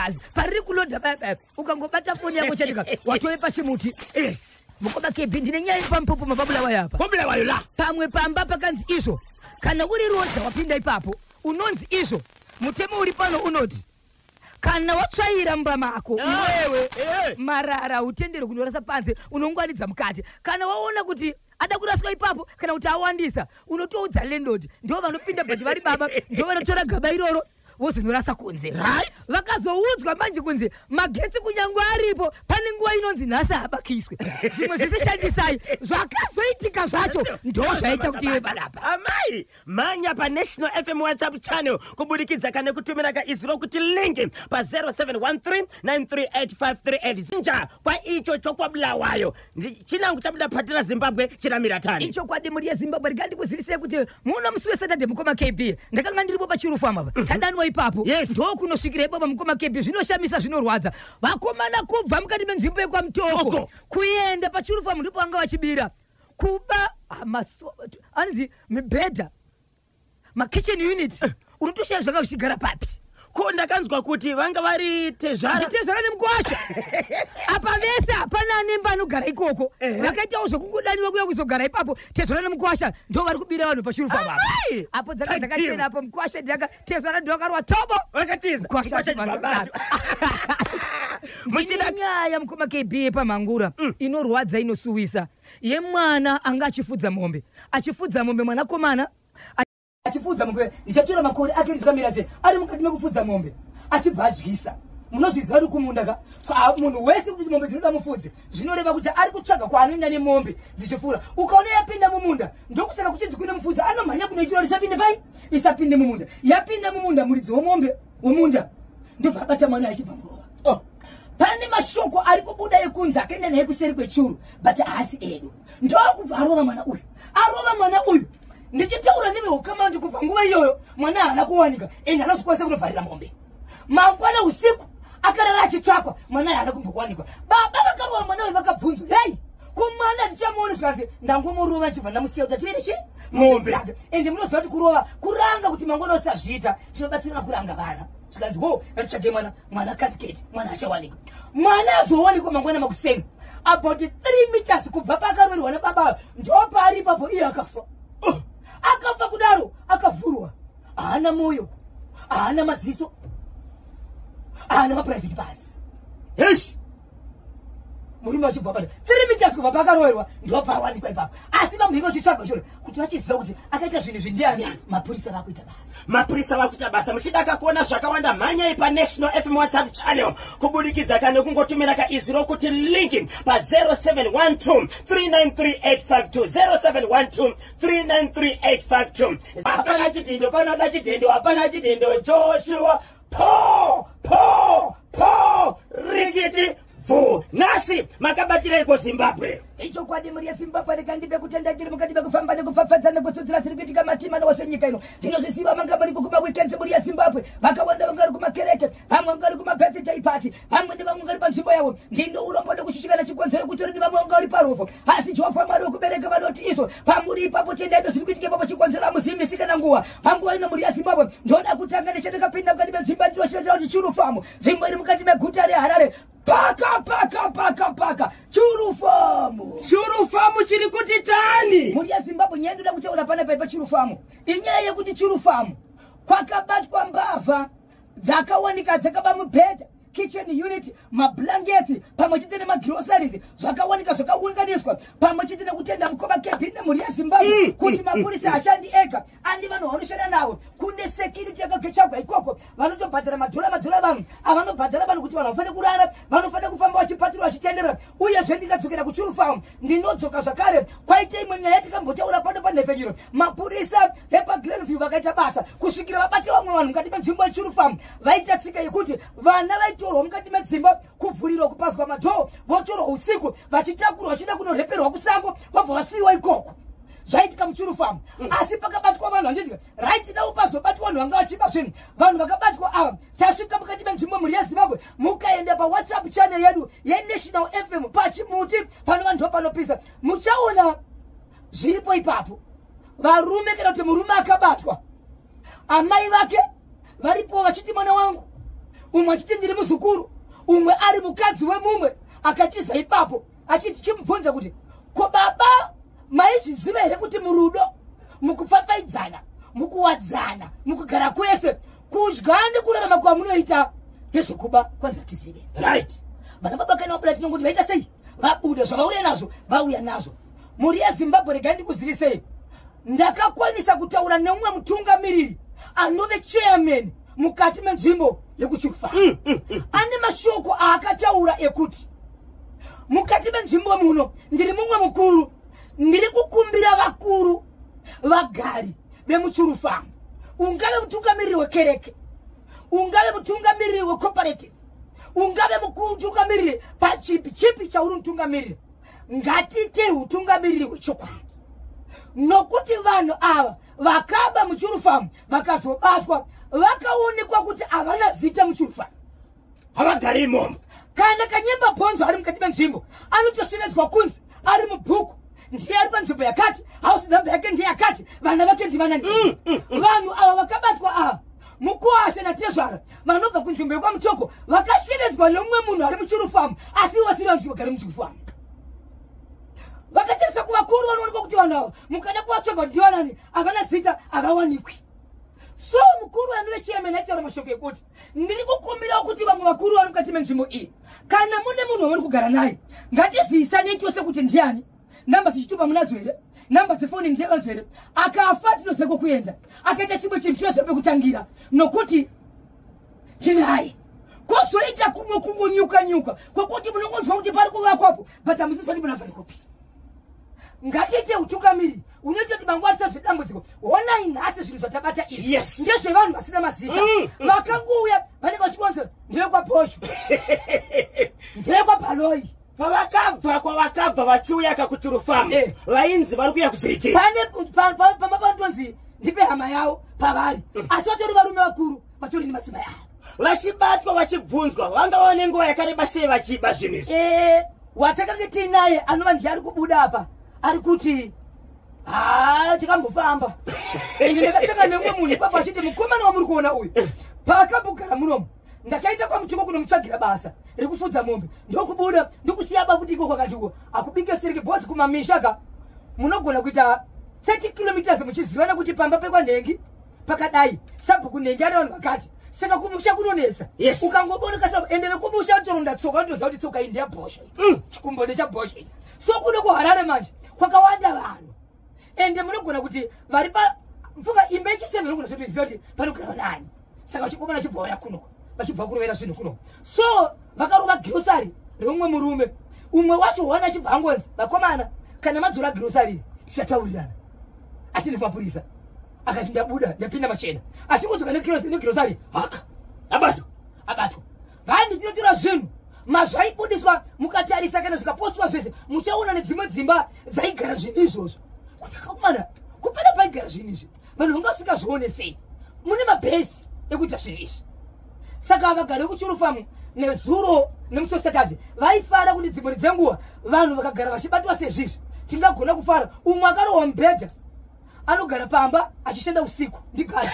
Asi pariri kulodha paya paya, ukangobata foni yako chatika watove pachimuti. Yes. Mukoma KB, ndine nyaya yepaMupopoma paBulawayo apa. PaBulawayo la. Pamwe pamba pakanzi izvo, kana uri roja wapinda ipapo, unonzi izvo, mutemo uri pano unoti kana watsvaira mumba mako iwewe, marara hautenderi kunorasa panze, unongwanidza mukati. Kana waona kuti ada kuraswa ipapo kana kuti awandisa, unotoudza landlord, ndo vanopinda, but vari baba ndo vanotora gaba iroro vozonorasa kunze. Vakazoudzwa manje kunzi magetsi kunyange aripo, pane nguva inonzi nhasi haabakiswe, zvimwe zvese shandisai. Zvakazoitika zvacho ndo zvaita kuti iwe panapa. Amai, mhanya paNational FM WhatsApp channel kubudikidza kana kutumira kaizwi rokuti "link" pa0713 938538. Zinja kwaicho chokwaBulawayo. Chinangu chabuda patira Zimbabwe chiramira tani. Ichokwadi, mhuri yeZimbabwe, ndikandikuzivisei kuti muno musi weSaturday, mukoma KB, ndakanga ndiripo paChuru Farm apa, tadanwa ipapo. Ndokunosvikira ipapo, mukoma KB, zvinoshamisa, zvinorwadza. Vakomana kubva mukati menzvimbo yekwaMutoko Toko. kuenda paChuru Farm, ndipo vanga vachibira, kuba anonzi mibhedha, makitchen unit, unotoshaya zvanga zvichigara papi. Ko ndakanzwa kuti vanga vari tezvara. Nditezvara nemukwasha apa, vese hapana anemba anogara ikoko. Vakaitawo zvokungodaniwa kuya kuzogara ipapo. Tezvara nemukwasha ndo vari kubira vanhu paChuru Farm apa. Amai! Apo dzaka Tag dzakachena team. apo, mukwasha ndaka, tezvara ndoakarwa tobo. Vakatiza. Mukwasha Mukwasha achibva. chibabato. Muchida. Ndine nyaya, mukoma KB, yepaMhangura inorwadza, inosuwisa, yemwana anga achifudza mombe, achifudza mombe, mwanakomana achifudza mombe. Ndichatora makore ake ndikamira sei. Ari mukati mekufudza mombe, achibva adyisa. Munozviziva kuti kumunda ka munhu wese kuti mombe dzinoda mufudzi, zvinoreva kuti ari kutsvaga kwaanoenda nemombe dzichifura. Ukaona yapinda mumunda, ndokusaka kuchinzi kune mufudzi anomhanya kunoitura kuti isapinde pai, isapinde mumunda. Yapinda mumunda, muridzi womombe womunda ndobva abata mwana achibva murova. Oh. Pane mashoko ari kubuda ekunzi akaenda naye kuseri kwechuru, but haasi edu. Ndokubva arova mwana uyu. Arova mwana uyu, ndichitaura neveukama kuti kubva nguva iyoyo mwana haana kuwanika, ende haana kunovharira mombe. Mangwana usiku akarara achitsvakwa, mwana haana kumbokuwanikwa. Baba vakarova mwana uyu vakabvunzwa, "Hei, kumwana tichamuoni?" Zvikanzi, "Ndangomurova, achibva ndamusiya kuti ativere chi Mombe." dzake." Ende munoziva kuti kurova kuranga kuti mangwana usazviita, tinobatsirana kuranga vana. Zvikanzi, "Ho, ngatitsvage mwana." Mwana katiketi, mwana achawanikwa. Mwana azowanikwa mangwana makuseni, about 3 meters kubva pakaroverwa nababa, ndopaari ipapo. Iye akafa. Oh, akafa kudaro akavhurwa, haana mwoyo, haana maziso, haana maprivate parts. Hesh. Murume achibva pata 3 meters kubva pakaroverwa, ndopawanikwa ipapo. Asi vamhika uchitsvaga shure kuti vachiziva kuti akaita zvinhu izvi ndiani, mapurisa vakuita basa. Mapurisa vakuita basa. Muchida kuona zvakawanda, mhanyai paNational FM WhatsApp channel kubudikidza kana kungotumira kaizwi rokuti "link" pa0712 393852, 0712 393852. Hapana chidhindo, panoda chidhindo, hapana chidhindo. Joshua po po po rikiti bvu. Nhasi makabatireiko Zimbabwe? Ichokwadi, mhuri yeZimbabwe, rekandipe kutenda tiri mukati mekufamba nekupfapfadza nekutsudzura dziri kuitika matima wose nyika ino. Ndinozviziva manga muri kumaweekends, mhuri yeZimbabwe. Vakawanda vanga vari kumakereke, vamwe vanga vari kumabirthday party, vamwe nevamwe vari panzvimbo yavo. Ndino urombo nekushushikana, chikonzero kutori nevamwe vanga vari parufu, asi Jehovha Mwari wekubereka vanoti izvo pamuri ipapo, tendaido zviri kuitika ipapo, chikonzero hamuzimisi kana nguva. Panguva ino, mhuri yeZimbabwe, ndoda kutanga nechandakapinda mukati menzvimbo yandinoshevedzera kuti Churu Farm, nzvimbo iri mukati meguta reHarare. Paka paka paka paka Churu Farm. Churu Farm chiri kuti tani. Mhuri yeZimbabwe, nyaya ndoda kutaura panapa paChuru Farm inyaya yekuti Churu Farm kwakabatwa mbavha dzakawanika dzakaba mubhedha, kitchen unit, mablankets, pamwe chete nemagroceries, zvakawanika zvakaunganiswa. Pamwe chete nekutenda mukoma KB nemhuri yeZimbabwe kuti mapurisa hashandi ega, andi vanhu vanoshanda navo. Kune security yakagechagwa ikoko, vanotobhadhara madhora madhora vanhu avanobhadhara vanhu kuti vanhu vafanire kurara, vanofanira kufamba vachipatirwa, vachitenderera. Uyezve ndingadzokera kuChuru Farm, ndinodzoka zvakare kwaita imwe nyaya tikambotaura pano panhefenyuro. Mapurisa vepaGlenview vakaita basa kusvikira vabata vamwe vanhu mukati menzvimbo yeChuru Farm. Vaita tsika yekuti vana vaitorwa mukati medzimba, kuvhurirwa, kupazwa madhoo, votorwa usiku vachitakurwa vachida kunoreperwa kusango, vobva vasiyiwa ikoko. Zvaitika muChuru Farm, asi pakabatwa vanhu, handiti? Right now pazobatwa vanhu vanga vachiba zvinhu. Vanhu vakabatwa ava, tasvika mukati menzvimbo, mhuri yeZimbabwe, mukaenda paWhatsApp channel yedu yeNational FM pachimuti pano, vanhu panopisa, muchaona zviripo ipapo. Varume kana kuti murume akabatwa, amai vake varipo vachiti, "Mwana wangu Umwe achiti ndiri muzukuru, umwe ari mukadzi wemumwe akatiza ipapo, achiti chimubvunza kuti ko baba maizviziva here kuti murudo, mukupfapfaidzana, mukuwadzana, mukugara kwese, kudya nekurarama kwamunoita ndezvekuba, kwanza tizive. Right. Vana baba kana vabuda tinongoti vaita sei, vabuda zvavauya nazvo, vauya nazvo. Mhuri yeZimbabwe, regai ndikuzivisei, ndakakwanisa kutaura neumwe mutungamiriri anove chairman mukati menzvimbo yekuChuru Farm. Ane mashoko aakataura ekuti mukati menzvimbo muno ndiri mumwe mukuru, ndiri kukumbira vakuru vagari vemuChuru Farm, ungave mutungamiriri wekereke, ungave mutungamiriri wecooperative, ungave mutungamiriri pachipi chipi chauri mutungamiriri, ngatiite utungamiriri hwechokwadi, nokuti vanhu ava vakaba muChuru Farm vakazobatwa vakaonekwa kuti havana zita muChuru Farm. Havagari imomo. Kana Kanyemba Bhonzo ari mukati menzvimbo, anotosevedzwa kunzi ari mubhuku, ndiye ari panzvimbo yakati, house number yake ndiye yakati, vana vake ndivanani. Vanhu ava vakabatwa ava, mukuwasha natezvara vanobva kunzvimbo yekwaMutoko, vakashevedzwa nemumwe munhu ari muChuru Farm, asi vasiri vanhu vagari muChuru Farm. Vakatarisa kuvakuru, vanoonekwa kuti vanhu ava mukada kuvatsvaga ndivanani, havana zita, havawanikwi. So mukuru anove chairman aitaura mashoko ekuti ndiri kukumbirawo kuti vamwe vakuru vari mukati menzvimbo iyi, kana mune munhu wamuri kugara naye, ngatizivisanei tose kuti ndiani, namba dzichitupa munadzo here, namba dzefoni ndianadzo here, akafa tinoziva kwekuenda, akaita chimwe chinhu tinoziva pekutangira, nokuti tinaye. Kwozoita kumwe kungonyuka nyuka kwekuti munongonzwa kuti pari kuvakwapo, but hamusisati munabva nekupi. Ngatiite utungamiri unoita kuti mangwana tisazvedambudziko. Honai nhasi zvinhu zvatabata izvi ndezvevanhu vasina mazita. Vakangouya vanenge vachikonzera ndeyekwaBhosho, ndeyekwaBhaloi. Pavakabva kwavakabva vachiuya kakuChuru Farm, vainzi vari kuya kuzoitei? Pane pamba panotonzi ndipe hama yavo pavari, asi vatori varume vakuru, vatori nemadzimai avo. Vachibatwa vachibvunzwa, vanga vava nenguva yakareba sei vachiba zvinhu izvi? Watakange tiinaye anova ndiye ari kubuda apa ari kuti ha, tikambofamba, ende ndakasangana nemumwe munhu ipapo achiti mukomana wamuri kuona uyu paakambogara munomu, ndakaita kwaMutoko kunomutsvagira basa rekufudza mombe, ndokubuda ndokusiya bafuti iko kwakati uko akubike siriki bhosi. Kumamisha ka munogona kuita 30 kilometers muchizivana kuti pamba pekwanhengi pakadai, sabhuku nhengi ane vanhu vakati, saka kumusha kunonetsa. Ukangoboneka sa ende vekumusha toronda tsoka, unotoziva kuti tsoka iyi ndeyabhosha, chikumbo ndechabhosha. So kuno kuHarare manje kwakawanda vanhu, ende munogona kuti vari pa mfunga imba yechiseven, unogona kutoziva kuti panogara nani. Saka vachikomana vachibva vauya kuno, vachibva kurovera zvinhu kuno, so vakarova girosari reumwe murume. Umwe wacho wana achibva angonzi, vakomana, kana madzora girosari tichataurirana, atindi kumapurisa. Akati ndabuda, ndapinda machena, achingodzoka negirosari, haka. Abatwa. Abatwa. Ngandi tinotora zvinhu mazvaibudiswa, mukatarisa kana zvikapostwa zvese, muchaona nedzimwe dzimba dzaigara zvinhu izvozvo, kuti akamana kupana paigara zvinhu izvi, vanhu vanga vasingazvione sei, mune mabhesi ekuita zvinhu izvi. Saka vagari vekuChuru Farm nezuro nemusi weSaturday vaifara kuti dzimwe dzenguva vanhu vakagara vachibatwa sezvizvi tingagona kufara. Umwe akarohwa mubhedha, anogara pamba achishanda usiku, ndigara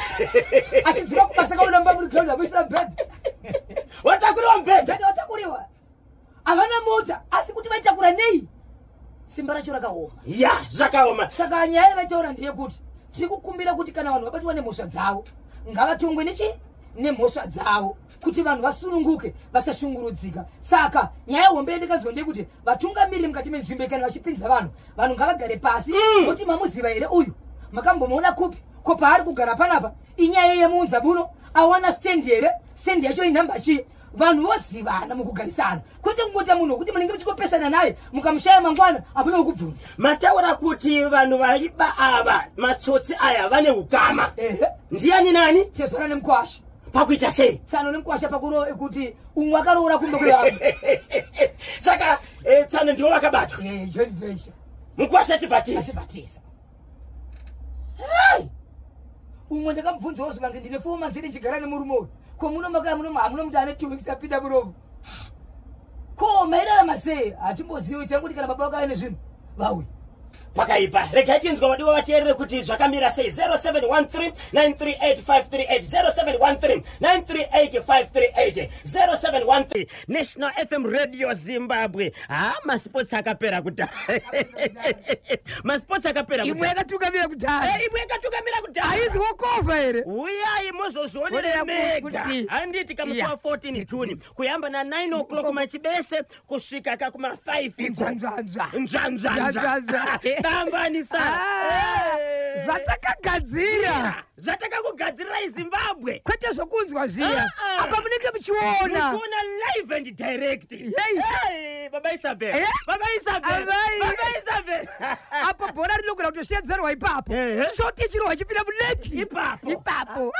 achidzika kubasa, kaona mba muri ground amuisira mubhedha. Watakuriwa mubhedha. Mubhedha watakuriwa. Havana mota, asi kuti vaitakura nei, simba racho rakaoma. Ya, zvakaoma. Saka nyaya yavaitaura ndeyekuti tiri kukumbira kuti kana vanhu vabatwa nemhosva dzavo, ngavatongwe nechi nemhosva dzavo, kuti vanhu vasununguke, vasashungurudzika. Saka nyaya hombe yandakanzwa ndeyekuti vatungamiriri mukati menzvimbo, kana vachipinza vanhu, vanhu ngavagare pasi kuti mamuziva here uyu, makambomuona kupi, ko paari kugara panapa inyaya yemuunza buno, awana stendi here, stendi yacho inhamba chii, vanhu vozivana mukugarisana, kwete kungoita munhu wekuti munenge muchingopesana naye, mukamushaya mangwana hapana wekubvunza. Mataura kuti vanhu vaiba ava, matsotsi aya, vane ukama. Ehe. Ndiani nani? Tezvara nemukwasha. Pakuita sei? Tsano nemukwasha, pakuro ekuti umwe akaroora kumba kwevamwe. Saka tsano ndiwo vakabatwa? Joint venture. Mukwasha achibvatisa? Achibvatisa. Umwe ndakamubvunzawo, zvikanzi ndine 4 months ndichigara nemurume uyu. Ko muno makaya muno hamuno muti ane 2 weeks apinda muromo, ko mairarama sei? Hatimbozivi, tanguti kana baba vakauya nezvinhu vauya. Pakaipa. Regai tinzwa vadiwa vateerere kuti zvakamira sei. 0713 938 0713 938 0713. National FM Radio Zimbabwe. Ha, masports akapera kudhara, masports akapera. Imwe kudhara. Yakatungamira kudhara. Imwe yakatungamira kudhara. Haizi wokovha here? Uyai muzozvionere Onera mega. kuti Handiti kamusi wa 14 June, kuyamba na 9 o'clock machibese kusvika kakuma 5 iko. Nzvanzvanzva. Nzvanzvanzva. Nzvanzvanzva. Dambanisa. Ah, zvatakagadzira. Zvatakakugadzirirai Zimbabwe. Kwete zvokunzwa zviya. Ah, ah. Apa munenge muchiona. Muchiona live and direct. Yei. Hey, baba Isabel. Eh? Baba Isabel. Amai. Baba Isabel. Apo bhora rinogona kutoshedzerwa ipapo. Ehe. Shoti chirohwa chipinda muneti. Ipapo. Ipapo.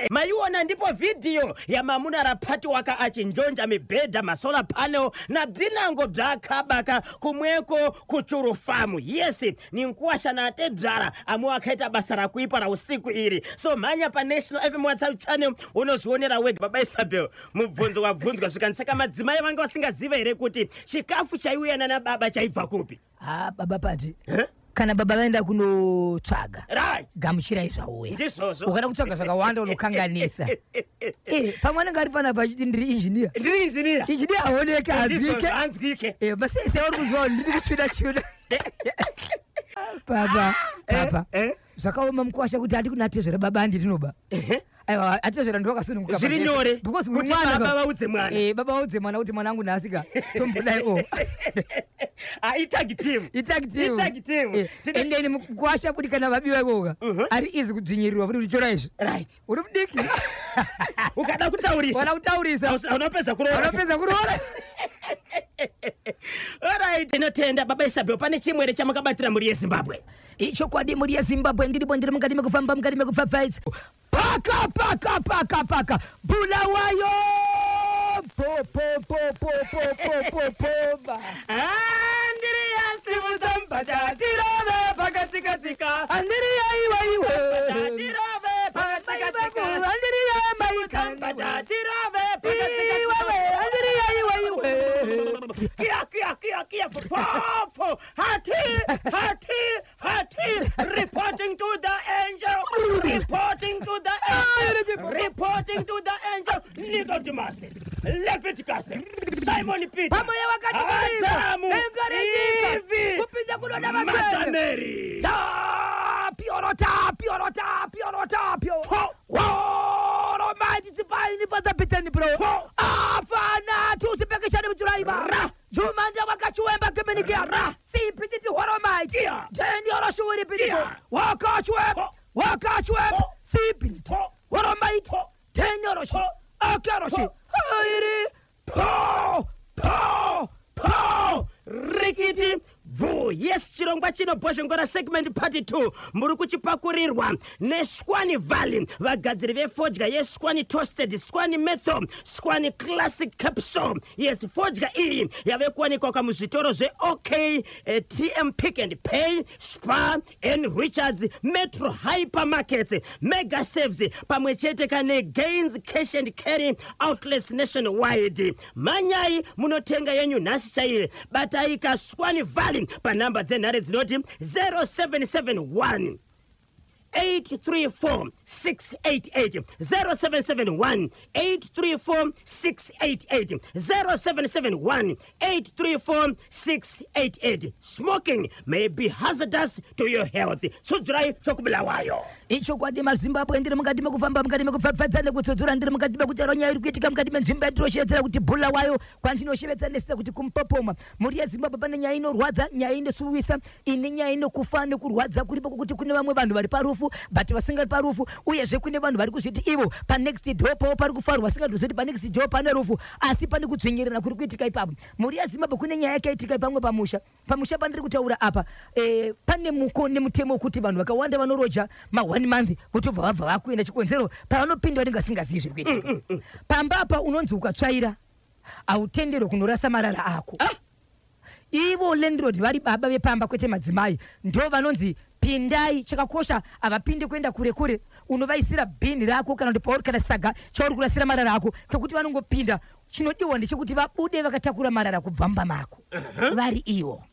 Maiona ndipo vhidhiyo yamamuna rapati waka achinjonja mibhedha, masolar panel na bzinango bzaakabaka kumweko kuchuru famu. Yes, ni nkuwasha na atedzvara amwe akaita basa rakuipa ra usiku iri. So mhanya paNational FM WhatsApp channel, unozvionera wega. Baba Isabel, mubvunzo wabvunzwa zvikanzi, saka madzimai vanga vasingaziva here kuti chikafu chaiuya nana baba chaibva kupi? Ha, baba Pati. Eh? Kana baba vaenda kunotsvaga, gamuchirai zvauya. Ndizvozvo. Ukada kutsvaga zvakawanda unokanganisa. Pamwe anenge ari panapa achiti, "Ndiri injiniya." Ndiri injiniya. Injiniya aoneke, Ndizvozvo, hanzwike. hanzwike. Masese uri kunzwa ndiri kutsvina tsvina. Baba, baba. Eh? Zvakaoma mukwasha kuti handi kuna tezvera, baba handitinoba. Aiwa, atezvera ndowakasununguka. Zviri nyore because kuti mwana baba vaudze mwana. Baba vaudze mwana kuti mwanangu nhasi ka tombodai o. Ah, itag team. Itag team. Itag team. Endeni mukwasha kuti kana vabiwa ikoka ari izi kudzvinyirirwa futi kuti chora izvi. Uri mudiki. Ukada kutaurisa. Wana kutaurisa. Unopedza kuroora. Unopedza kuroora. Alright, tinotenda baba Isabel. Pane chimwere chamakabatira mhuri yeZimbabwe? Ichokwadi, mhuri yeZimbabwe, ndiripo, ndiri mukati mekufamba, mukati mekupfapfaidza, paka paka paka paka Bulawayo, po po po po po po po po. Andiriya simudza mbachatirove pakatsikatsika. Andiriya iwe iwe. Tirove pakatsikatsika. Andiriya maikani. Mbachatirove. Iwewe andiriya iwe iwe. Kia kia kia kia po hati hati hati, reporting to the angel, reporting to the angel, reporting to the angel. Nicodemus, Leviticus, Simon Peter. Pamoya wakati Adamu, denga renyika Eve, kupinda kunoda Mother vatsvene. Mary. Tapio tapio tapio tapio. Woro maiti tipaini padzapitani pro. Po. Afana tusipekeshani mutulaiba. Ra. Jumanja wakachiwemba kemenikia. Ra. Sipititi horo maiti. Kia. Teni oro shuwiri pitiko. Kia. Wakachwemba. Po. Wakachwemba. Po. Sipititi. Po. Horo maiti. Po. Teni oro shu. Po. Akero shu. Po. Airi. Po. Po. Po rikiti bvu. Yes, chirongwa chino Bhozhongora segment part 2 muri kuchipakurirwa neSwani Valley, vagadziri vefodya yeSwani Toasted, Swani Metho, Swani Classic Capsule. Yes, fodya iyi yave kuwanikwa kamuzvitoro zveOK, TM, Pick and Pay, Spar and Richards, Metro hypermarkets, Mega Saves, pamwe chete kane Gains Cash and Carry outlets nationwide. Manyai munotenga yenyu nhasi chaiye. Batai kaSwani Valley panhamba dzenhare dzinoti 0771 834 688, 0771 834 688, 0771 834 688. Smoking may be hazardous to your health. Tsudzirai chokubulawayo. Ichokwadi, maZimbabwe, ndiri mukati mekufamba, mukati mekupfapfadza nekutsudzura, ndiri mukati mekutaura nyaya iri kuitika mukati menzvimbo yatinosheedzera kuti Bulawayo, kwandinoshevedzera nesita kuti kuMpopoma. Mhuri yeZimbabwe, pane nyaya inorwadza, nyaya inosuwisa, ine nyaya inokufa nekurwadza kuripo kwokuti kune vamwe vanhu vari parufu but vasingari parufu, uyezve kune vanhu vari kuzviti ivo panext door pavo pari kufarwa, vasingatozviti panext door pane rufu, asi pane kudzvinyirira kuri kuitika ipapo. Mhuri yeZimbabwe, kune nyaya yakaitika pamwe pamusha. Pamusha pandiri kutaura apa, pane muko nemutemo wekuti vanhu vakawanda vanoroja ma1 month votobva vabva vakuenda. Chikonzero, pavanopinda vanenge vasingazivi zviri kuitika pamba apa. Unonzi ukatsvaira hautenderwe kunorasa marara ako. Ivo landlord vari baba vepamba, kwete madzimai, ndo vanonzi pindai. Chakakosha, havapinde kuenda kure kure. Unovaisira bhini rako kana kuti pauri kana saga chauri kurasira marara ako, kwekuti vanongopinda. Chinodiwa ndechekuti vabude vakatakura marara kubva mumba mako vari ivo.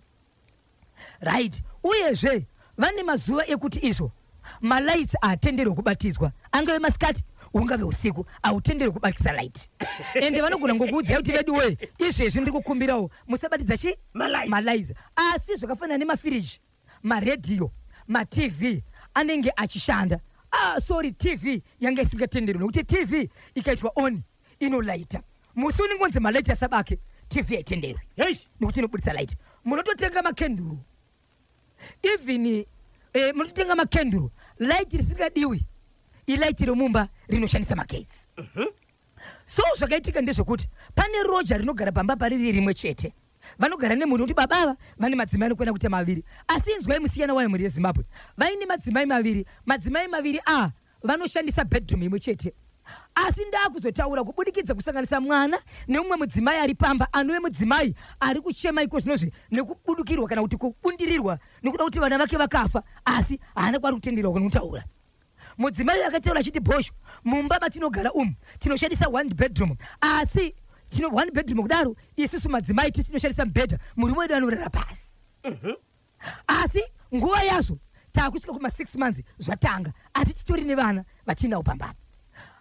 Right, uyezve vane mazuva ekuti izvo malights haatenderwe kubatidzwa, angave masikati, ungave usiku, hautenderwi kubatisa light. Ende vanogona ngokuudzai kuti vedu wee, izvezvi ndiri kukumbirawo musabatidza chi Malights. Malights. Asi zvakafanana nemafiriji, maredhiyo, maTV anenge achishanda. Ah, sorry, TV yanga isingatenderwi, nekuti TV ikaitwa on inolaita. Musi unenge unzi malight asabake, TV haitenderwi nekuti inobudisa light. Munototenga makenduru, even munototenga makenduru, light risingadiwi ilight remumba rinoshandisa magetsi. So zvakaitika ndezvekuti pane roja rinogara pamba pariri rimwe chete. Vanogara nemhuri, nokuti baba ava vane madzimai anokwena kuita maviri. Asi inzwai musiyana wayo, mhuri yeZimbabwe. Vaine madzimai maviri, madzimai maviri a vanoshandisa bedroom imwe chete. Asi ndaakuzotaura kubudikidza kusanganisa mwana neumwe mudzimai ari pamba, anove mudzimai ari kuchema iko zvinozvi nekubudukirwa kana kuti kubundirirwa nekuda kuti vana vake vakafa, asi haana kwaari kutenderwa kunotaura. Mudzimai akataura achiti, "Bhosho, mumba matinogara umu tinoshandisa one bedroom, asi tino one bedroom kudaro isusu madzimai tisi tinoshandisa mubhedha, murume wedu anorara pasi. Asi nguva yazvo taakusvika kuma6 months zvatanga, asi titori nevana vatinawo pambapa."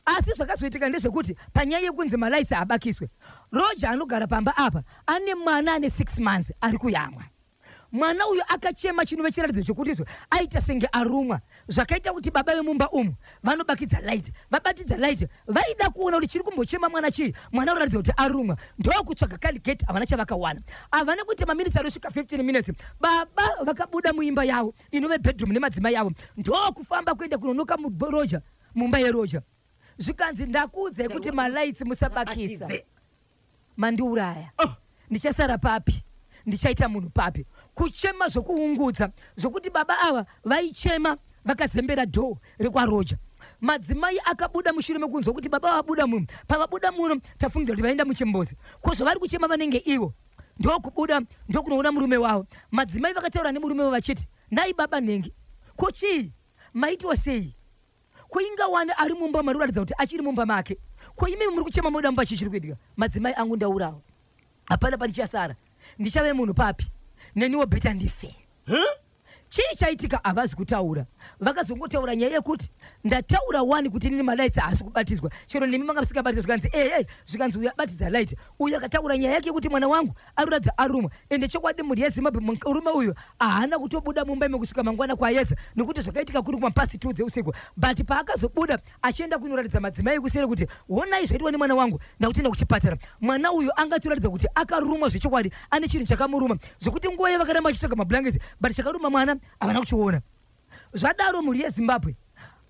Asi zvakazoitika ndezvekuti panyaya yekunzi malights abakiswe, roja anogara pamba apa ane mwana ane 6 months ari kuyamwa. Mwana uyu akachema, chinove chiratidzo chokuti izvo aita senge arumwa, zvakaita kuti baba vemumba umu vanobakidza light. Vabatidza light, vaida kuona kuti chiri kumbochema mwana chii. Mwana unoratidza kuti arumwa, ndokutsvaga kaligeti, havana chavakawana. Havana kuita maminitsi anosvika 15 minutes, baba vakabuda muimba yavo inove bedroom nemadzimai avo, ndokufamba kuenda kunonoka muroja, mumba yeroja. Zvikanzi, "Ndakuudzai kuti malights musabakisa." Atidze. "Mandiuraya." Oh. "Ndichasara papi? Ndichaita munhu papi?" Kuchema zvokuungudza, zvokuti baba ava vaichema vakazembera door rekwaroja. Madzimai akabuda mushure mekunzwa kuti baba vabuda muno. Pavabuda muno, tafungidzira kuti vaenda muchimbozi, ko zvavari kuchema vanenge ivo. Ndokubuda, ndokunoona murume wavo. Madzimai vakataura nemurume wavo vachiti, "Nai baba nhengi, ko chii? Maitwa sei? Kuingawani ari mumba mari kuratidza kuti achiri mumba make. Ko imimi muri kuchema moda mumba, chii chiri kuitika?" "Madzimai angu ndaurawa, hapana pandichasara, ndichave munhu papi? Neniwo better ndife." Huh? Chii chaitika havazi kutaura. Vakazongotaura nyaya yekuti, "Ndataura wani kuti nini malights haasi kubatidzwa, chero nemi manga musingabatidzwa." Zvikanzi, "Ee." Zvikanzi, "Uyu abatidza light, uyu akataura nyaya yake yekuti mwana wangu aruratidza arumwa." Ende chokwadi, mhuri yeZimbabwe, murume uyu haana kutobuda mumba imo kusvika mangwana kwaedza, nekuti zvakaitika kuri kumapast 2 dzeusiku. But paakazobuda achienda kunoratidza madzimai ekusere kuti, "Honai zvaitwa nemwana wangu, ndakutoenda kuchipatara," mwana uyu angatoratidza kuti akarumwa zvechokwadi, ane chinhu chakamuruma, zvekuti nguva yevakaramba vachitsvaga mablankets, but chakaruma mwana havana kuchiona. Zvadaro, mhuri yeZimbabwe,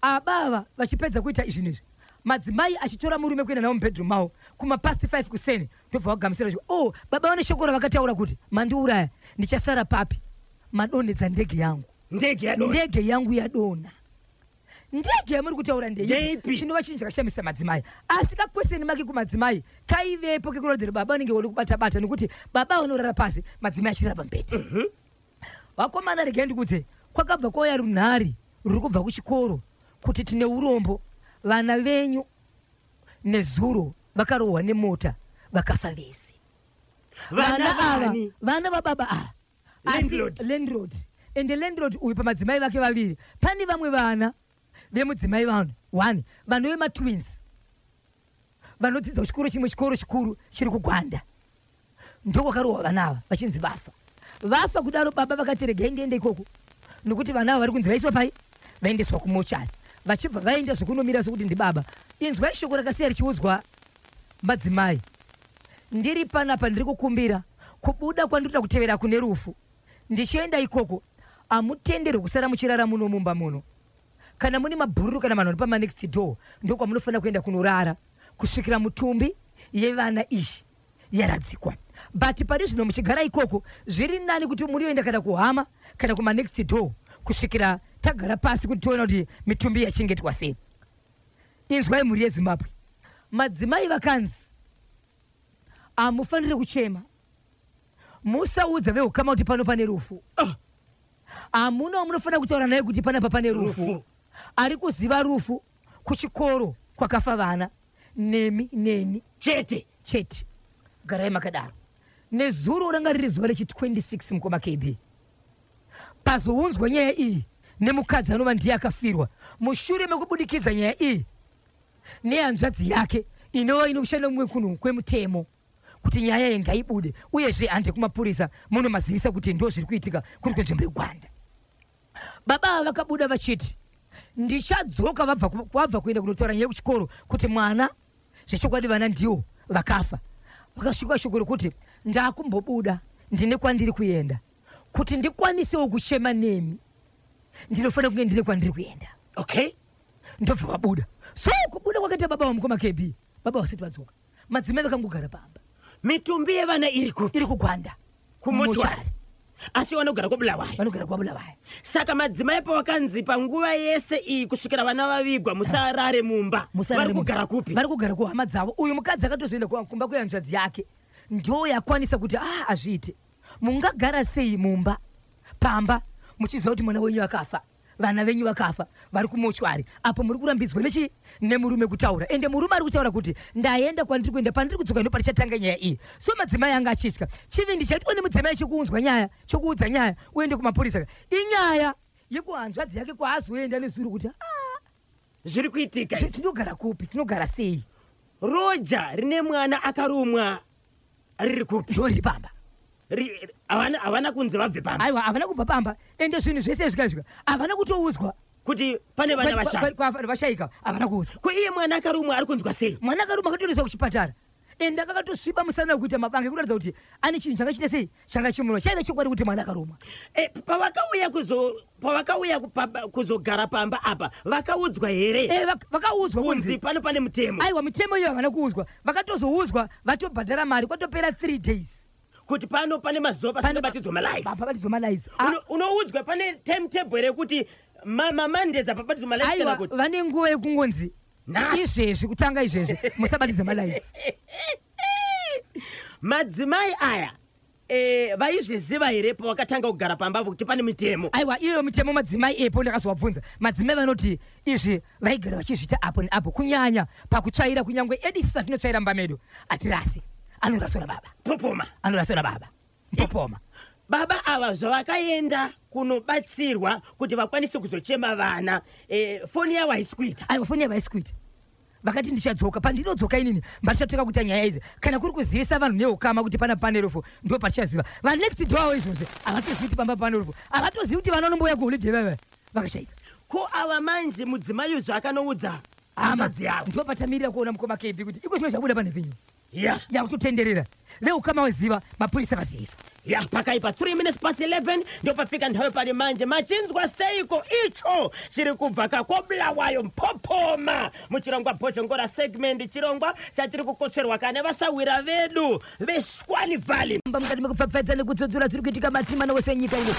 abava vachipedza kuita izvinhu izvi, madzimai achitora murume kuenda navo mubedroom mavo kumapast 5 kuseni, ndobva vagamuchira oh, baba vane shoko ravakataura kuti, "Mandiuraya, ndichasara papi? Madonhedza ndege yangu." Ndege yadonha. "Ndege yangu yadonha." Ndege yamuri kutaura ndeipi? Ndeipi? Chinova chinhu chakashamisa madzimai. Asi kaquestion mark kumadzimai kaivepo kekuratidza kuti baba vanenge vari kubata-bata, nekuti baba vanorara pasi, madzimai achirara pamubhedha. Vakomana, regai ndikudze, kwakabva kwauya runhare ruri kubva kuchikoro kuti tine urombo, vana venyu nezuro vakarohwa nemota vakafa vese. Vana ava vani? Vana vababa ava. Asi Landlord. Landlord. Ende landlord uyu, pamadzimai vake vaviri pane vamwe vana vemudzimai vanhu one vanove matwins, vanodzidza kuchikoro chimwe, chikoro chikuru chiri kuGwanda. Ndokwakarohwa vana ava vachinzi vafa. Vafa kudaro, baba vakati, "Regai ndiende ikoko, nokuti vana ava vari kunzi vaiswa pai, vaendeswa kumochari." Vachibva vaenda zvokunomira sokuti ndibaba. Inzwai shoko rakasiya richiudzwa madzimai: "Ndiri panapa, ndiri kukumbira kubuda kwandinoda kutevera kune rufu. Ndichienda ikoko, hamutenderwi kusara muchirara muno mumba muno. Kana mune mabhururu kana vanhu vari pamanext door, ndokwamunofanira kuenda kunorara kusvikira mutumbi yevana izvi yaradzikwa. But pari zvino muchigara ikoko, zviri nani kuti murioenda kana kuhama kana kumanext door kusvikira tagara pasi kuti tione kuti mitumbi yachengetwa sei." Inzwai, mhuri yeZimbabwe, madzimai vakanzi hamufaniri kuchema, musaudza veukama kuti pano pane rufu. Hamuna wamunofanira kutaura naye kuti panapa pane rufu. Rufu. Ari kuziva rufu kuchikoro kwakafa vana nemi neni chete. Chete. Garai makadaro. Nezuro ranga riri zuva rechi26, mukoma KB. Pazounzwa nyaya iyi nemukadzi anova ndiye akafirwa mushure mekubudikidza nyaya iyi nehanzvadzi yake inova inoshanda mumwe kunhu kwemutemo kuti nyaya iyi ngaibude, uyezve hande kumapurisa munomazivisa kuti ndo zviri kuitika kuri kunzvimbo yeGwanda. Baba ava vakabuda vachiti ndichadzoka vabva kuenda kunotaura nyaya yekuchikoro kuti mwana zvechokwadi vana ndiwo vakafa. Vakasvika shoko rekuti ndakumbobuda, ndine kwandiri kuenda, kuti ndikwanisewo kuchema nemi ndinofanira kunge ndine kwandiri kuenda. Okay. Ndobva vabuda. So kubuda kwakaita baba vamukoma KB, baba vasati vadzoka, madzimai vakangogara pamba. Mitumbi yevana iri kupi? Iri kuGwanda. Kumochwari. Asi vanogara kwaBulawayo. Vanogara kwaBulawayo. Saka madzimai pawakanzi panguva yese iyi kusvikira vana vavigwa musarare mumba, vari kugara kupi? Vari kugara kuhama dzavo. Uyu mukadzi akatozoenda kumba kwehanzvadzi yake, ndo yakwanisa kuti azviite. Mungagara sei mumba pamba muchiziva kuti mwana wenyu akafa, vana venyu vakafa, vari kumochwari, apo muri kurambidzwa nechi nemurume kutaura. Ende murume ari kutaura kuti ndaenda kwandiri kuenda, pandiri kudzoka ndo parichatanga nyaya iyi. So madzimai anga achitya. Chivindi chaitwa nemudzimai chekuunzwa nyaya, chekuudza nyaya uende kumapurisa, inyaya yekuhanzvadzi yake kwaazoenda nezuro kuti zviri kuitika. Tinogara kupi, tinogara sei? Roja rine mwana akarumwa riri kupi? Ndo riri pamba. Havana kunzi vabve pamba. Aiwa, havana kubva pamba. Ende zvinhu zvese zvikazvika havana kutoudzwa kuti pane vana vashaika, havana kuudzwa. Ko iye mwana akarumwa ari kunzwa sei? Mwana akarumwa akatoendeswa kuchipatara, ende akatosviba musana wekuita mabanga ekuratidza kuti ane chinhu changa chine sei changa chimurwa. Chaive chokwadi kuti mwana akarumwa. Pavakauya kuzogara pamba apa vakaudzwa here? Vakaudzwa kunzi pano pane mutemo. Aiwa, mitemo iyo havana kuudzwa, vakatozoudzwa vatobhadhara mari, kwatopera 3 days kuti pano pane mazuva pasinobatidzwa malights. Pabatidzwa malights. Unoudzwa pane timetable rekuti mamondays apabatidzwa malights. Aiwa, vane nguva yekungonzi izvezvi kutanga izvezvi musabatidza malights. Madzimai aya vaizviziva here pavakatanga kugara pamba kuti pane mitemo? Aiwa, iyo mitemo madzimai epo ndakazovabvunza. Madzimai vanoti izvi vaigara vachizviita apo neapo, kunyanya pakutsvaira, kunyangwe edu isusu atinotsvaira mumba medu atirasi, anoraswa nababa. Popoma. Anoraswa nababa. Popoma. Baba ava zvavakaenda kunobatsirwa kuti vakwanise kuzochema vana, foni yavo haisi kuita. Aiwa, foni yavo haisi kuita. Vakati ndichadzoka, pandinodzoka inini mbatichatenga kuita nyaya idzi, kana kuri kuzivisa vanhu neukama kuti pana pane rufu ndo patichaziva. Vanext door avo izvozvi havatozivi kuti pamba pane rufu, havatozivi kuti vana vanombouya kuholiday vava vakashaika. Ko ava manje mudzimai uyu zvaakanoudza hanzvadzi yavo, ndo patamirira kuona mukoma KB kuti iko zvino zvabuda pane vinyu yakutotenderera veukama vaziva, mapurisa vaziviswa. Ya, pakaipa. 3 minutes past 11 ndopafika nthawi pali manje. Machinzwa seiko icho chiri kubva kakoBulawayo Mpopoma muchirongwa Bhozhongora segment, chirongwa chatiri kukotsverwa kane vasawira vedu veSwan Valley. Mukati mekupfapfaidza nekudzodzora dziri kuitika matima wese nyika ino.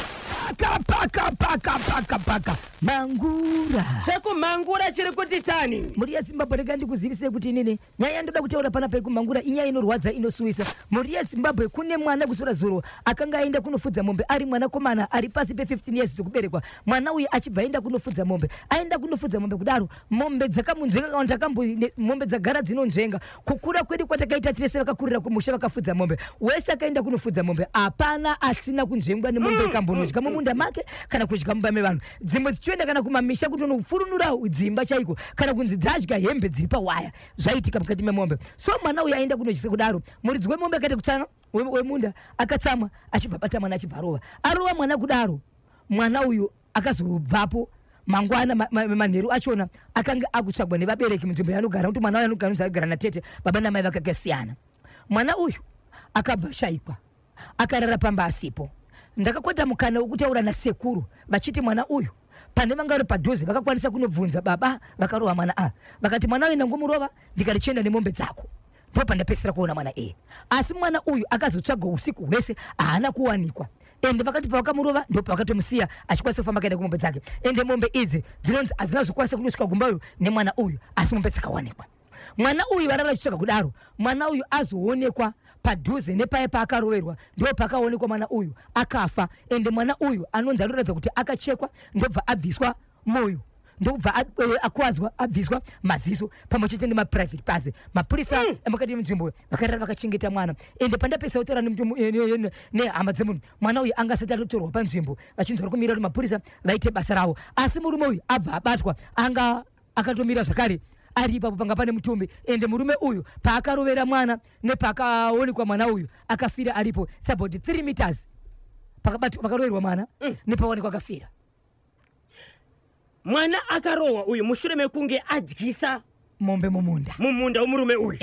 Paka paka paka paka paka mangura. Chekumangura chiri kuti tani. Mhuri yeZimbabwe, rega ndikuzivisei kuti inini nyaya yandoda kutaura panapa yekumangura inyaya inorwadza inosuwisa. Mhuri yeZimbabwe, kune mwana kusura zuro akanga aenda kunofudza mombe, ari mwanakomana ari pasi pe15 years dzekuberekwa. Mwana uyu achibva aenda kunofudza mombe, aenda kunofudza mombe kudaro, mombe dzakamunzvenga kana kuti mombe dzagara dzinonzvenga. Kukura kwedu kwatakaita tese vakakurira kumusha vakafudza mombe, wese akaenda kunofudza mombe hapana asina kunzvengwa nemombe ikambonodya mumunda make kana kudya mumba mevanhu. Dzimwe dzichienda kana kumamisha kutonofurunura dzimba chaiko, kana kunzi dzadya hembe dziri pawaya. Zvaitika mukati memombe. So mwana uyu aenda kunodyisa kudaro, muridzi wemombe akaita kutsanga wemunda akatsamwa, achibva bata mwana achibva arova. Arova mwana kudaro, mwana uyu akazobvapo mangwana manheru achona akanga akutsvagwa nevabereki munzvimbo yaanogara, kuti mwana uyu anogara agara natete, baba namai vakakasiyana. Mwana uyu akabva ashayikwa, akarara pamba asipo. Ndakakwata mukana wekutaura nasekuru vachiti mwana uyu pane vanga vari padhuze vakakwanisa kunobvunza baba vakarova mwana a, vakati mwana uyu ndangomurova ndikati chienda nemombe dzako, ndipo pandapedzisira kuona mwana iye. Asi mwana uyu akazotsvagwa usiku hwese haana kuwanikwa, ende vakati pavakamurova ndipo pavakatomusiya achikwanisa kufamba akaenda kumombe dzake. Ende mombe idzi dzinonzi hadzina kuzokwanisa kunosvika kumba uyu nemwana uyu, asi mombe dzakawanikwa. Mwana uyu varara vachitsvaga kudaro, mwana uyu azoonekwa padhuze nepaya paakaroverwa, ndipo pakaonekwa mwana uyu akafa. Ende mwana uyu anonzi anoratidza kuti akachekwa ndobva abviswa moyo, Ndokubva akuwadzwa, abviswa maziso pamwe chete nemaprivate parts. Mapurisa emukati menzvimbo vakarara vakachengeta mwana. Ende pandapesa kutaura nehama dzemunhu, mwana uyu anga asati atotorwa panzvimbo, vachinzi vari kumirira kuti mapurisa vaite basa ravo. Asi murume uyu abva abatwa, anga akatomira zvakare ari ipapo panga pane mutumbi. Ende murume uyu paakarovera mwana nepaakaonekwa mwana uyu akafira aripo, it's about 3 meters pakaroverwa mwana nepaonekwa akafira. Mwana akarohwa uyu mushure mekunge adyisa mombe mumunda, mumunda wemurume uyu.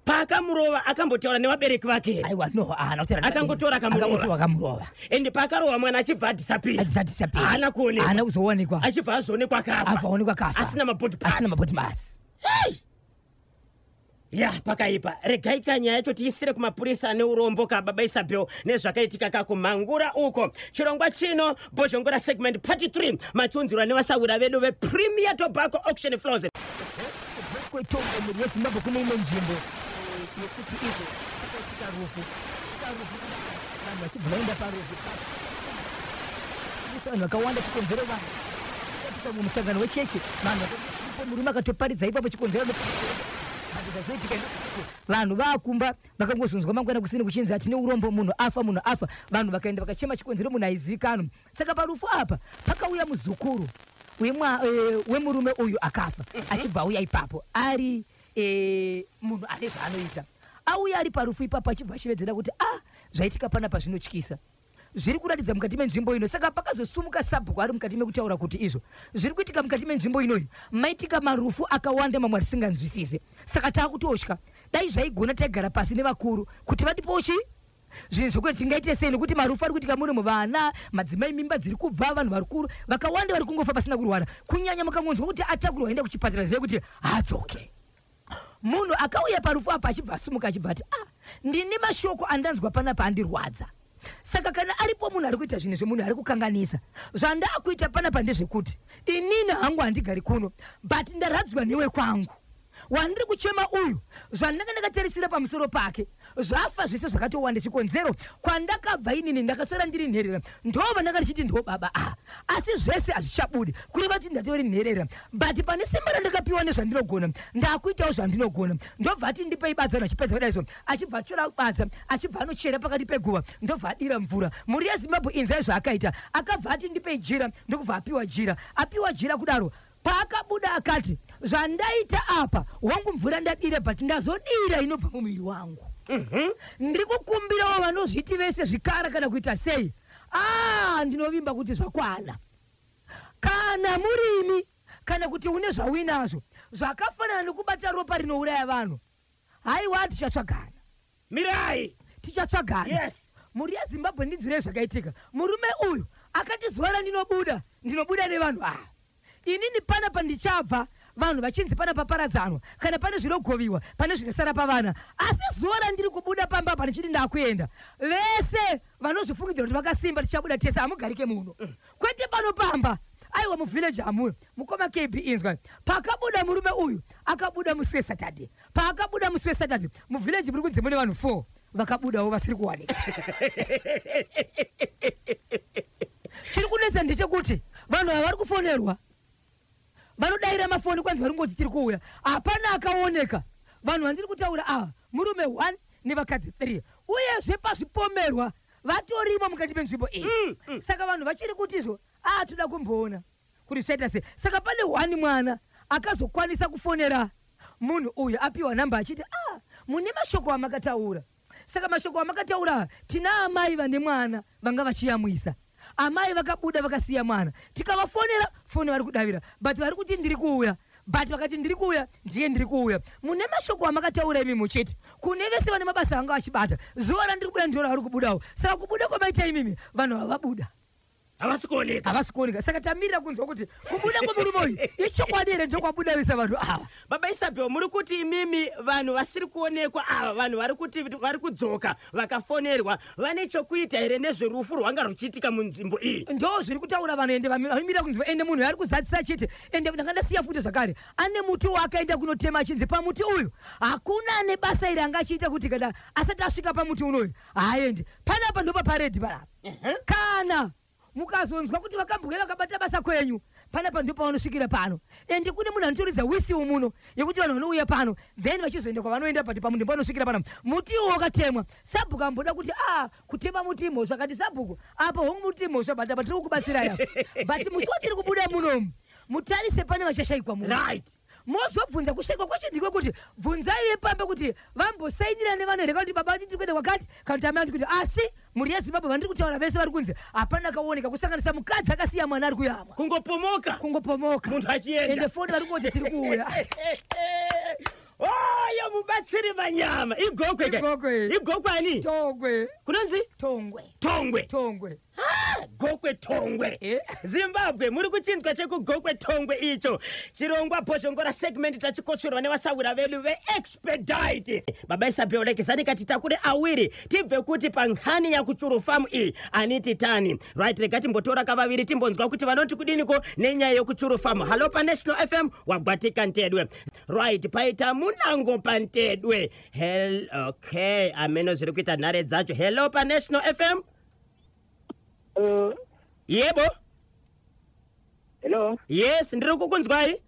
Paakamurova akambotaura nevabereki vake here? Aiwa, no, haana kutaura. Akangotora akamurova. Akangotora akamurova. Ende paakarohwa mwana achibva adisappear. Adisappear. Haana kuonekwa. Haana kuzoonekwa. Achibva azoonekwa akafa. Abva aonekwa akafa. Asina mabody parts. Asina mabody parts. Ya, pakaipa. Regai kanyaya yacho tiisire kumapurisa neurombo kababa Isabel nezvakaitika kakumhangura uko. Chirongwa chino Bhozhongora segment part 3 machiunzirwa nevasawira vedu vePremier Tobacco Auction Floors. Kwetongo mhuri yeZimbabwe, kune imwe nzvimbo yekuti izvo pakaitika rufu, rufu, vanhu vachibva vaenda parufu, vanhu vakawanda, chikonzero vanhu katika mumusangano wechechi, vanhu vakapo, murume akatoparidza ipapo chikonzero. Zvazoitika, vanhu vakumba vakangozonzwa mangwana kusini kuchinzi hatine urombo, munhu afa, munhu afa. Vanhu vakaenda vakachema, chikonzero munhu aizivikanwa. Saka parufu apa pakauya muzukuru wemurume uyu akafa, achibva auya ipapo ari munhu ane zvaanoita. Auya ari parufu ipapo, achibva achivedzera kuti a zvaitika panapa zvinotyisa, zviri kuratidza mukati menzvimbo ino. Saka pakazosumuka sabhuku ari mukati mekutaura kuti izvo zviri kuitika mukati menzvimbo inoyi, maitika marufu akawanda, mamwe atisinganzwisise. Saka taakutotya, dai zvaigona taigara pasi nevakuru kuti vatipowo chii, zvinhu zvokuti tingaite sei, nekuti marufu ari kuitika muno muvana, madzimai, mimba dziri kubva, vanhu varikuru vakawanda vari kungofa pasina kurwara. Kunyanya mukangonzwa kuti atakurwa aenda kuchipatara, zivai kuti haadzoke. Munhu akauya parufu apa achibva asumuka, achibva ati, "Ah, ndine mashoko andanzwa panapa andirwadza. Saka kana aripo munhu ari kuita zvinhu zvemunhu ari kukanganisa, zvandaakuita panapa ndezvekuti inini hangu handigari kuno, but ndaradzwa newe kwangu wandiri kuchema uyu. Zvandanga ndakatarisira pamusoro pake zvafa zvese zvakatowanda. Chikonzero kwandakabva inini ndakaswera ndiri nherera, ndo vandanga ndichiti ndo baba a, asi zvese hazvichabudi, kureva kuti ndatori nherera. But pane simba randakapiwa nezvandinogona, ndakuitawo zvandinogona." Ndobva ati, "Ndipei badza." Achipedza kudai, achibva atora badza, achibva anochera pakati peguva, ndobva adira mvura. Mhuri yeZimbabwe, inzai zvaakaita. Akabva ati, "Ndipei jira." Ndokubva apiwa jira. Apiwa jira kudaro, paakabuda akati, "Zvandaita apa, wangu mvura ndadira, but ndazodira inobva mumuviri wangu. Ndiri kukumbirawo vanozviti vese zvikara kana kuita sei, a ndinovimba kuti zvakwana. Kana murimi kana kuti une zvauinazvo zvakafanana nekubata ropa rinouraya vanhu, haiwa, tichatsvagana." Mirai. Tichatsvagana. Mhuri yeZimbabwe, ndinzwirei zvakaitika. Murume uyu akati, "Zuva randinobuda, ndinobuda nevanhu ava. Inini panapa ndichabva vanhu vachinzi pana paparadzanwa, kana pane zvinogoviwa, pane zvinosara pavana. Asi zuva randiri kubuda pamba apa ndichiti ndakuenda, vese vanozvifungidzira kuti vakasimba, tichabuda tese. Hamugarike muno, kwete pano pamba, aiwa, muvhileji hamuno." Mukoma KB, inzwa, pakabuda murume uyu, akabuda musi weSaturday. Paakabuda musi weSaturday, muvhileji muri kunzi mune vanhu 4 vakabudawo vasiri kuwanika. Chiri kunetsa ndechekuti vanhu ava vari kufonerwa, vanodayira mafoni, kwanzi vari kungoti tiri kuuya, hapana akaoneka. Vanhu vandiri kutaura ava murume 1 nevakadzi 3, uyezve pazvipomerwa vatorimo mukati menzvimbo iyi. Saka vanhu vachiri kuti izvo a toda kumboona kuti zvichaita sei. Saka pane 1 mwana akazokwanisa kufonera munhu uyu, apiwa namba, achiti, "A mune mashoko amakataura. Saka mashoko amakataura, tina amai vane mwana vanga vachiyamwisa. Amai vakabuda vakasiya mwana. Tikavafonera foni vari kudavira, but vari kuti ndiri kuuya, but vakati ndiri kuuya, ndiye ndiri kuuya. Mune mashoko amakataura imi muchiti kune vese vane mabasa vanga vachibata, zuva randiri kubuda ndiro ravari kubudawo. Saka kubuda kwamaita imimi, vanhu vavabuda Havasi kuoneka. Havasi kuoneka. Saka tamirira kunzwa kuti kubuda kwemurume uyu ichokwadi here, ndokwabudawisa vanhu ava." Baba Isabel, muri kuti imimi vanhu vasiri kuonekwa ava, vanhu vari kuti vari kudzoka vakafonerwa, vane chokuita here nezverufu rwanga ruchiitika munzvimbo iyi? Ndo zviri kutaura vanhu, ende vamirira kunzwa. Ende munhu ari kuzadzisa chete. Ende ndanga ndasiya futi zvakare, ane muti waakaenda kunotema, achinzi pamuti uyu hakuna ane basa iri anga achiita, kuti kana asati asvika pamuti unoyu haaendi. Panapa ndopa paredhi panapa. Kana mukazonzwa kuti vakambouya vakabata basa kwenyu. Panapa ndipo pavanosvikira pano. Ende kune munhu anotoridza whistle muno yekuti vanhu vanouya pano, then vachizoenda kwavanoenda, but pamunhu panosvikira pano muti iwo wakatemwa. Sabhuku amboda kuti a kutema muti imhosva, akati sabhuku apa hongu muti imhosva, but apa tiri kukubatsirai apa, but musi watiri kubuda munomu mutarise pane vachashayikwa muno. Mozobvunza kushayikwa kwacho ndiko kuti bvunzai vepambe kuti vambosainira nevanhu here, kuti baba tiri kuenda kwakati kana kuti amai kuti. Asi mhuri yeZimbabwe, vandiri kutaura vese vari kunze hapana kaoneka, kusanganisa mukadzi akasiya mwana ari kuyamwa. Kungopomoka. Kungopomoka. Munhu achienda. Ende foni vari kunzi tiri kuuya. Oyo mubatsiri manyama iGokwe ka? Igokwe. Igokwe ani? Tongwe. Kunonzi? Tongwe. Tongwe. Tongwe. Gokwe Tongwe. Eh. Zimbabwe, muri kuchinzwa chekuGokwe Tongwe icho chirongwa Bhozhongora segment tachikotsverwa nevasawira vedu veExpedite. Baba Isabel, lekezani kati takure awiri tibve kuti pankhani yakuchuru farm iyi aniti tani. Right, rega timbotora kavaviri timbonzwa kuti vanoti kudiniko nenyaya yekuchuru farm. Hallo paNational FM, wagwatika ntedwe. Right, paita munango pantedwe. Hel, okay, ameno zviri kuita nhare dzacho. Hello paNational FM. Yebo. Hello. Yes, ndiri kukunzwai.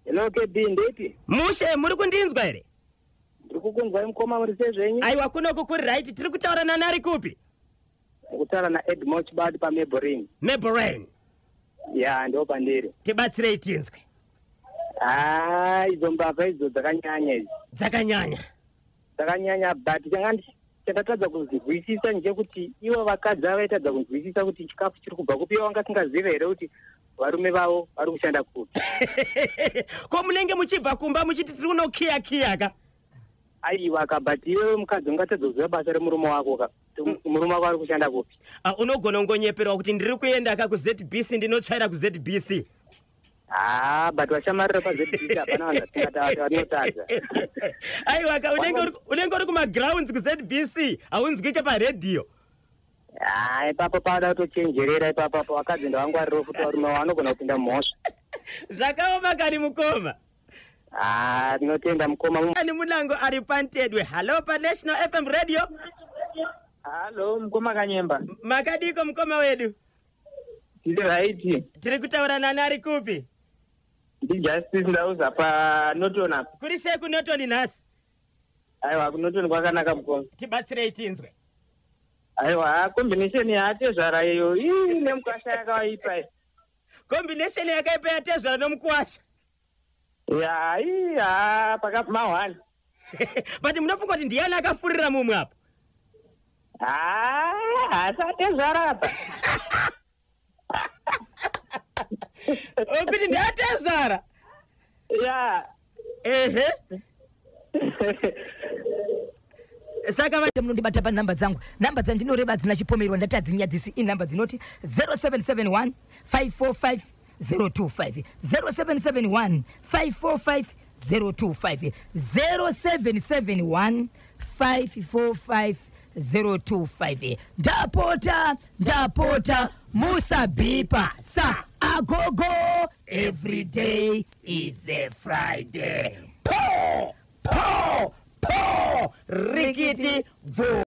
Hello KB, ndeipi? Mushe, muri kundinzwa here? Ndiri kukunzwai mukoma, muri sei zvenyu? Aiwa, kunoku kuri right. Tiri kutaura nani, ari kupi? Kutaura naEdmore Chibati paMeboring. Meborain. Ya, ndo pandiri. Tibatsirei tinzwe. Haa, idzo mbavha idzo dzakanyanya idzi. Dzakanyanya. Dzakanyanya, but changa chandatadza kuzwisisa ndechekuti ivo vakadzi ava vaitadza kunzwisisa kuti chikafu chiri kubva kupi. Ivo vanga singazive here kuti varume vavo vari kushanda kupi? Ko munenge muchibva kumba muchiti tiri kunokiya kiya ka? Aiwa ka, but iwewe mukadzi ungatadza kuziva basa remurume wako ka, kuti murume wako ari kushanda kupi? Ah, unogona kungonyeperwa kuti ndiri kuenda ka kuZBC, ndinotsvaira kuZBC. Haa, but vashamarira paZBC hapana vanhu vatinotadza. Aiwa ka, unenge uri kumagrounds kuZBC, haunzwike paredhiyo. Haa, ipapo pavada kutochenjerera ipapo, vakadzi ndavangwariro futi, varume vavo vanogona kupinda mumhosva. Zvakaoma kani mukoma. Haa, tinotenda mukoma. Ani munango ari pantedwe. Hallo paNational FM Radio. Hallo mukoma Kanyemba. Makadiko mukoma wedu? Tiri right. Tiri kutaura nani, ari kupi? NdiJustice Ndauza paNorton apa. Kuri sei kuNorton nhasi? Aiwa, kuNorton kwakanaka mukoma. Tibatsirei tinzwe. Aiwa, combination yaatezvara iyo ii nemukwasha yakawaipa iyi. Combination yakaipa yatezvara nomukwasha? Ya, ii, ha, pakama one. But munofunga kuti ndiani akafurira mumwe apo? Ha, hasatezvara apa. Kuti ndiatezvara? Ya. Ehe, saka Munondibata panhamba dzangu, nhamba dzandinoreva dzina chipomerwa, ndati hadzinyadzisi, inhamba dzinoti 0771 545 025, 0771 545 025, 0771 545 025. Ndapota, ndapota, musabhipa sa agogo. Every day is a Friday. Po po po, rikiti bvu.